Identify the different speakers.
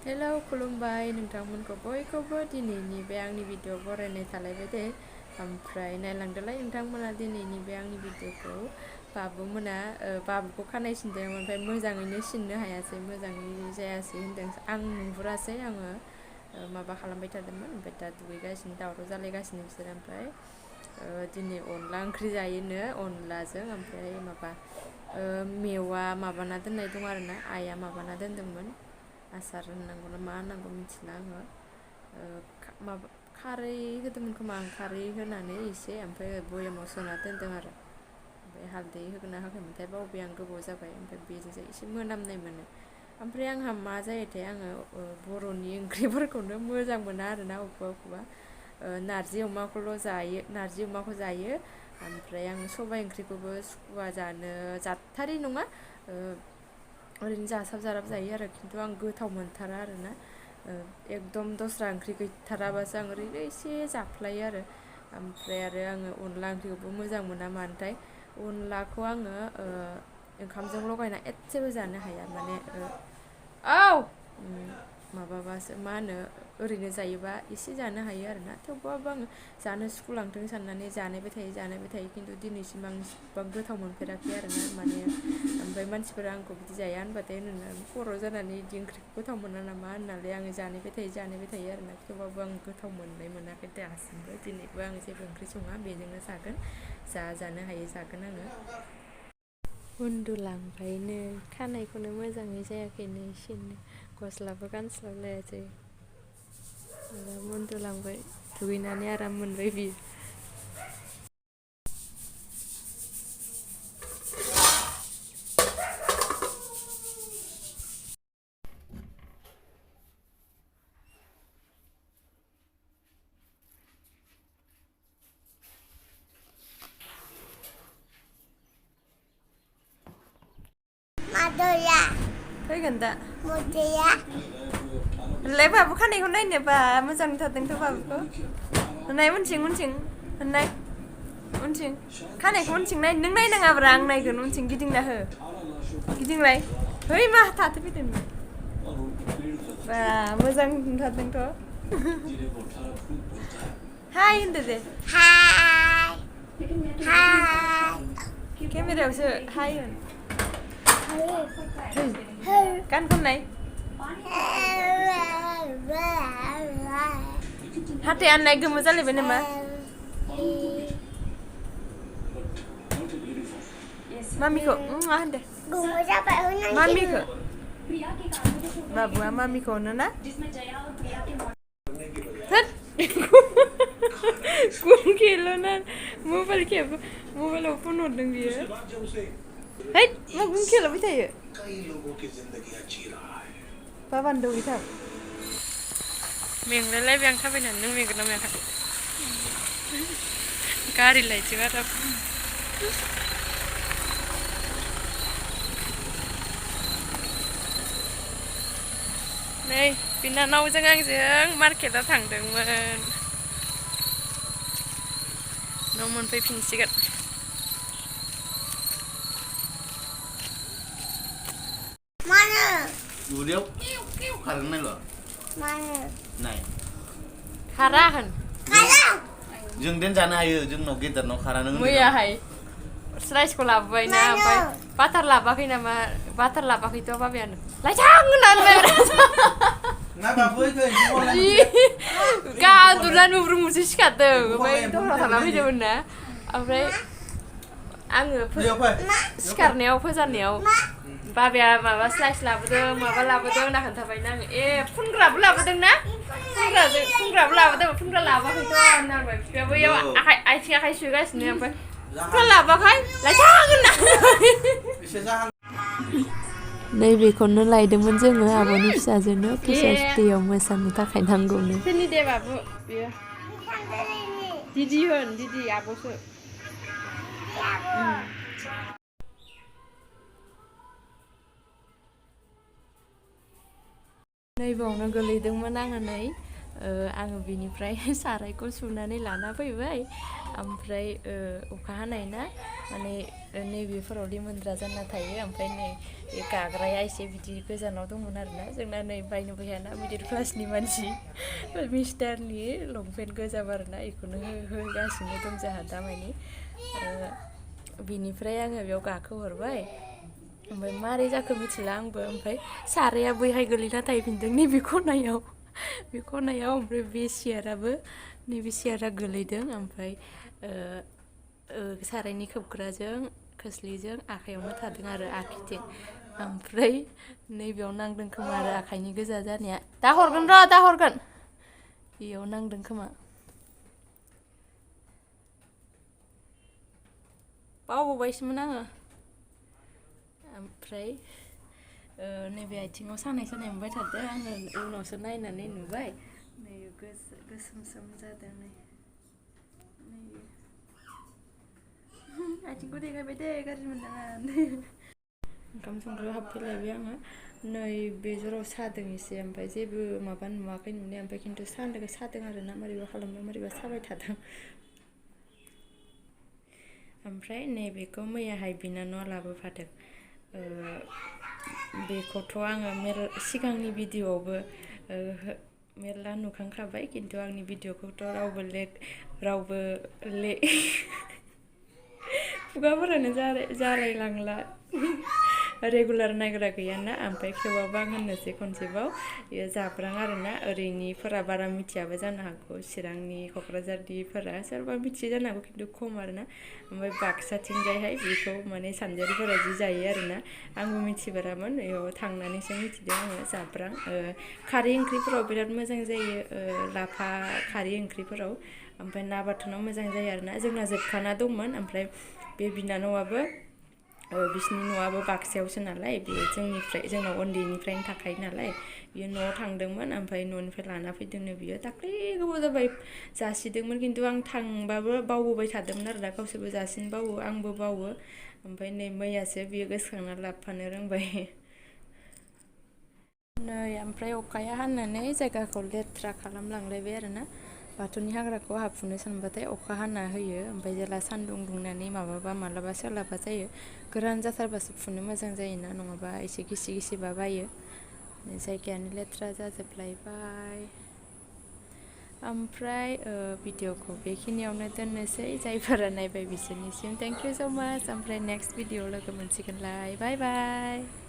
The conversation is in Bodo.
Speaker 1: हेलौ खुलुमबाय नोंथांमोनखौ बयखौबो दिनैनि बे आंनि भिडिअ बरायनाय थालायबाय दे ओमफ्राय नायलांदोलाय नोंथांमोना दिनैनि बे आंनि भिडिअखौ बाबुमोना बाबुखौ खानाय सिनदों ओमफ्राय मोजाङैनो सिननो हायासै मोजाङै जायासै होनदों आं नुहुरासै आङो माबा खालामबाय थादोंमोन ओमफ्राय दा दुगैगासिनो दावराव जालायगासिनो बिसोर ओमफ्राय दिनै अनला ओंख्रि जायोनो अनलाजों ओमफ्राय माबा मेवा माबाना दोननाय दं आरोना आइया माबाना दोनदोंमोन आसार होननांगौ ना मा होननांगौ मिथिला आङो माबा खारै होदोंमोन खोमा आं खारै होनानै एसे ओमफ्राय बयामाव सोना दोनदों आरो ओमफ्राय हालदै होगोना होआखैमोनथाय बावबाय आं गोबाव जाबाय ओमफ्राय बेजोंसो एसे मोनामनाय मोनो ओमफ्राय आंहा मा जायोथाय आङो बर'नि ओंख्रिफोरखौनो मोजां मोना आरोना अबेबा नारजि अमाखौल' जायो नारजि अमाखौ जायो ओमफ्राय आं सबाइ ओंख्रिखौबो सुखुवा जानो जाथारै नङा ओरैनो जासाब जाराब जायो आरो खिन्थु आं गोथाव मोनथारा आरोना एकदम दस्रा ओंख्रि गैथाराबासो आं ओरैनो एसे जाफ्लायो आरो ओमफ्राय आरो आङो अनला ओंख्रिखौबो मोजां मोना मानोथाय अनलाखौ आङो ओंखामजों लगायना एसेबो जानो हाया माने माबाबासो मा होनो ओरैनो जायोबा एसे जानो हायो आरोना थेवबाबो आङो जानो सुखुलांथों साननानै जानायबाय थायो खिन्थु दिनैसिम आं इसिबां गोथाव मोनफेराखै आरोना माने ओमफ्राय मानसिफोरा आंखौ बिदि जाया होनबाथाय खर' जानानै बिदि ओंख्रिखौ गोथाव मोना नामा होननानै आङो जानायबाय थायो आरोना थेवबाबो आं गोथाव मोननाय मोनाखै दासिमबो दिनैबो आं जेबो ओंख्रि सङा बेजोंनो जागोन जानो हायो जागोन आङो उन्दुलांबायनो खानायखौनो मोजाङै जायाखैनो सिननो गस्लाबो गानस्लाबलायासै उन्दुलांबाय दुगैनानै आराम मोनबाय बियो फैगोन दा होनलाय बाबु खानायखौ नायनोबा मोजां थादोंथ' बाबुखौ होननाय उनथिं होननाय उनथिं खानायखौ उनथिं नाय नों नायनाङाब्रा आं नायगोन उनथिं गिदिंना हो गिदिंलाय है मा थाथो फैदों बा मोजां थादोंथ' हाय होनदो दे हाय केमेरायावसो हाय होन गान खननाय हाथाय आननाय गोमो जालायबाय नामा मामिखौ मा होनदो मामिखौ बाबुआ मामिखौ अनो ना गुन खेलोना मबाइलाव फन हरदों बियो है मा गुन खेलाबाय थायो बाबानो दौहैथां मेंलायलायबाय आं थाबायनानै नों मेंगोन ना मेङाखै गारि लायथिं आरो नै बिनानावजों आंजों मार्केटाव थांदोंमोन न' मोनफैफिनसिगोन
Speaker 2: उदैयाव खारगोन नायल' नाय
Speaker 1: खारा होन
Speaker 2: जों देन जानो हायो जोंनाव गेदेरनाव खारा नों
Speaker 1: मैयाहाय स्लाइसखौ लाबोबाय ना ओमफ्राय बाटार लाबाखै नामा बाटार लाबाखैथ' बाबायानो लायथां होननानै गादुला नुब्रुमुसो सिखारदों ओमफ्राय दहरा थांना फैदोंमोन ना ओमफ्राय आङो सिखारनायाव फोजानायाव बाबाया माबा स्लाइस लाबोदों माबा लाबोदों होनना खोन्थाबायना आङो फुनग्राबो लाबोदों ना फुनग्राबो लाबोदों फुनग्रा लाबाखैथ' होनना बुंबाय बिफाया बैयाव आथिं आखाइ सुगासिनो ओमफ्राय फुनग्रा लाबाखै लायथां होनना नैबेखौनो लायदोंमोन जोङो आब'नि फिसाजोनो टिचार्स डेआव मोसानो थाखाय नांगौनो सोरनि दे बाबु बियो दिदि होन दिदि आब'सो नैबावनो गोलैदोंमोन आङो आङो बिनिफ्राय सारायखौ सुनानै लाना फैबाय ओमफ्राय अखा हानाय ना माने नैबेफोराव लिमोनद्रा जाना थायो ओमफ्राय नै गाग्राया एसे बिदि गोजानाव दंमोन आरोना जोंना नै बायनोबो हायाना मिडिल क्लासनि मानसि मिस्टारनि लंपेन्ट गोजाब आरोना बेखौनो होगासिनो दं जोंहा दामानि बिनिफ्राय आङो बेयाव गाखोहरबाय ओमफ्राय मारै जाखो मिथिला आंबो ओमफ्राय साराया बैहाय गोलैना थाहैफिनदों नैबे खनायाव ओमफ्राय बे सियाराबो नैबे सियारा गोलैदों ओमफ्राय सारायनि खोबग्राजों खोस्लिजों आखाइयावनो थादों आरो आखिथिं ओमफ्राय नैबेयाव नांदों खोमा आरो आखाइनि गोजा जानाया दा हरगोन बेयाव नांदों खोमा बावबावबायसोमोन आङो ओमफ्राय नैबे आथिङाव सानाय मोनबाय थादों आङो उनावसो नायनानै नुबाय नै गोसोम जादों नै आथिंखौ देखायबाय दे गाज्रि मोननाङा ओंखाम संग्रायाव हाबफैलायबाय आङो नै बे जराव सादों एसे ओमफ्राय जेबो माबा नुवाखै नुनाया ओमफ्राय खिन्थु सादों आरोना मारैबा खालामबा मारैबा साबाय थादों ओमफ्राय नैबेखौ मैयाहाय बिनानावा लाबोफादों बेखौथ' आङो सिगांनि भिडिअ'आवबो मेरला नुखांखाबाय खिन्थु आंनि भिडिअ'खौथ' रावबो खुगाफोरानो जालायलांला रेगुलार नायग्रा गैयाना ओमफ्राय थेवबाबो आं होननोसै खनसेबाव बेयो जाब्रां आरोना ओरैनिफोरा बारा मिथियाबो जानो हागौ चिरांनि क'क्राझारनिफोरा सोरबा मिथियो जानो हागौ खिन्थु खम आरोना ओमफ्राय बाक्साथिंजायहाय बेखौ माने सानजारिफोरा जि जायो आरोना आंबो मिथिबारामोन बेयाव थांनानैसो मिथिदों आङो जाब्रां खारै ओंख्रिफोराव बिराद मोजां जायो लाफा खारै ओंख्रिफोराव ओमफ्राय ना बाथोनाव मोजां जायो आरोना जोंना जोबखाना दंमोन ओमफ्राय बे बिनानावाबो बिसिनि न'आबो बाक्सायावसो नालाय बेयो जोंनाव उन्दैनिफ्रायनो थाखायो नालाय बियो न'आव थांदोंमोन ओमफ्राय न'निफ्राय लाना फैदोंनो बियो दाख्लै गोबाव जाबाय जासिदोंमोन खिन्थु आं थांबाबो बावबोबाय थादोंमोन आरो दा गावसोरबो जासिनो बावो आंबो बावो ओमफ्राय नै मैयासो बियो गोसोखांना लाबोफानो रोंबाय नै ओमफ्राय अखाया हानानै जायगाखौ लेथ्रा खालामलांलायबाय आरोना बाथौनि हाग्राखौ हाफुनो सानबाथाय अखा हाना होयो ओमफ्राय जेला सान्दुं दुंनानै माबाबा मालाबा सोलाबा जायो गोरान जाथारबासो फुनो मोजां जायोना नङाबा एसे गिसिबा बायो जायगायानो लेथ्रा जाजोबलायबाय ओमफ्राय भिडिअखौ बेखिनियावनो दोननोसै जायफोरा नायबाय बिसोरनिसिम थेंक इउ स' माच ओमफ्राय नेक्स्ट भिडिअ लोगो मोनसिगोनलाय बाय बाय